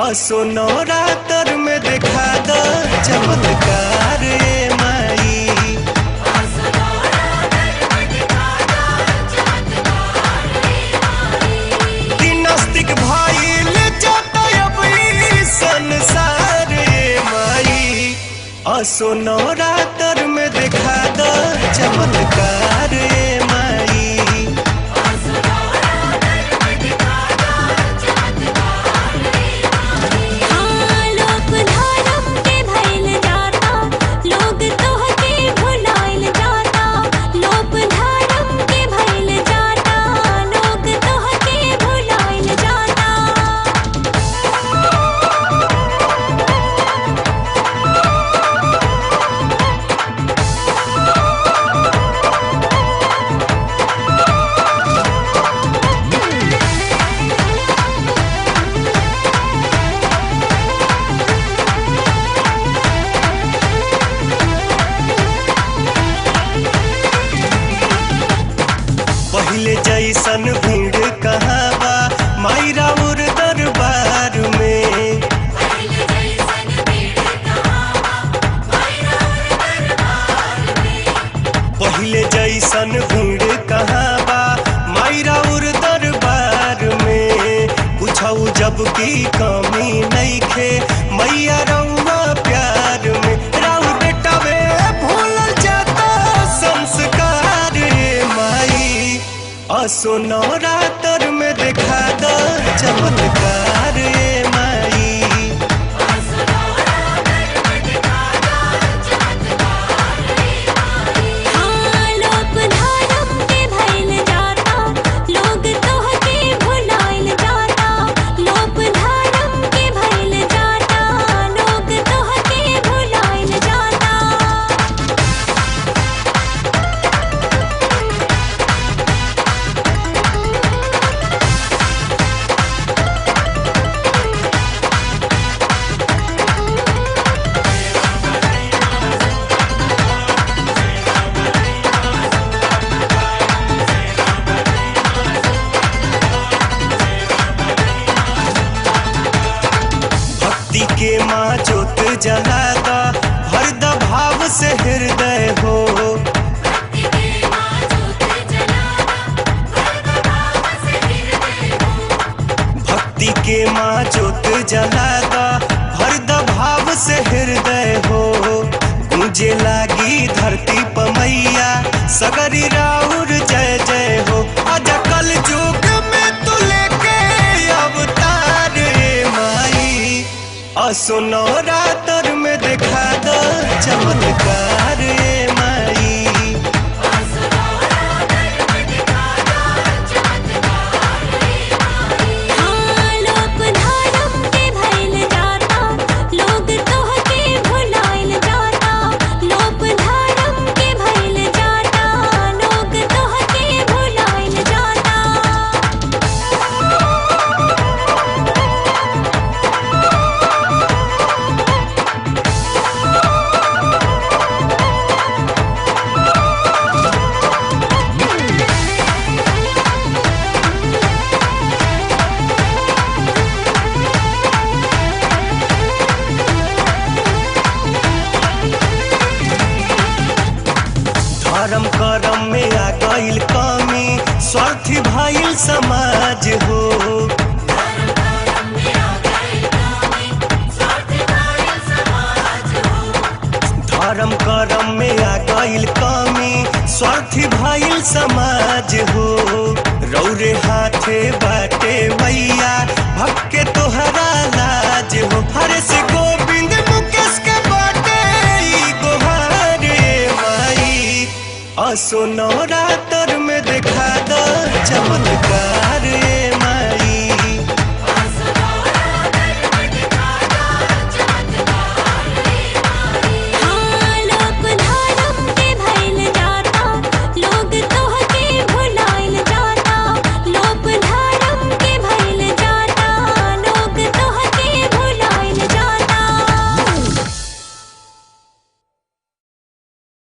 असोनौरा तर में देखा द चमत्कार ए माई। कि नास्तिक भइल जाता अब ई संसार ए माई। असोनौरा तर में देखा द चमत्कार ए माई। लोक धर्म के भइल जाता, लोग तोहके भुलाइल जाता। लोक धर्म के भइल जाता, लोग तोहके भुलाइल जाता। पहिले जैसन भीड़ कहाँ बा माई राउर दरबार में। पहिले जैसन भीड़ कहाँ बा माई राउर दरबार में। कुछऊ जब की कमी नइखे मैया रउआ प्यार में। राउर बेटा में भूलल जाता संस्कार रे माई। असोनौरा तर में देखा द चमत्कार रे माई। लोक धर्म के भइल जाता, लोग तोहके भुलाइल जाता। लोक धर्म के भइल जाता, लोग तोहके भुलाइल जाता। भक्ति के माँ ज्योत जला दा, भर द भाव से हृदय हो। भक्ति के माँ ज्योत जला दा, भर द भाव से हृदय हो। गूंजे लागी धरती पमैया सगरी राउर जय जय हो। आजा कल युग में तू लेके अवतार रे माई। असोनौरा तर में देखा द चमत्कार रे माई। लोक धर्म के भइल जाता, लोग तोहके भुलाइल जाता। लोक धर्म के भइल जाता, लोग तोहके भुलाइल जाता। धर्म करम में आ गइल कमी, स्वार्थी भइल समाज हो। धर्म करम में आ गइल कमी, स्वार्थी भइल समाज हो। रौरे हाथे बाटे मैया भक्के तोहरा लाज हो। हरे से गोविंद मुकेश के बाटे ई गोहार रे माई। असोनौरा तर में देखा द चमत्कार रे।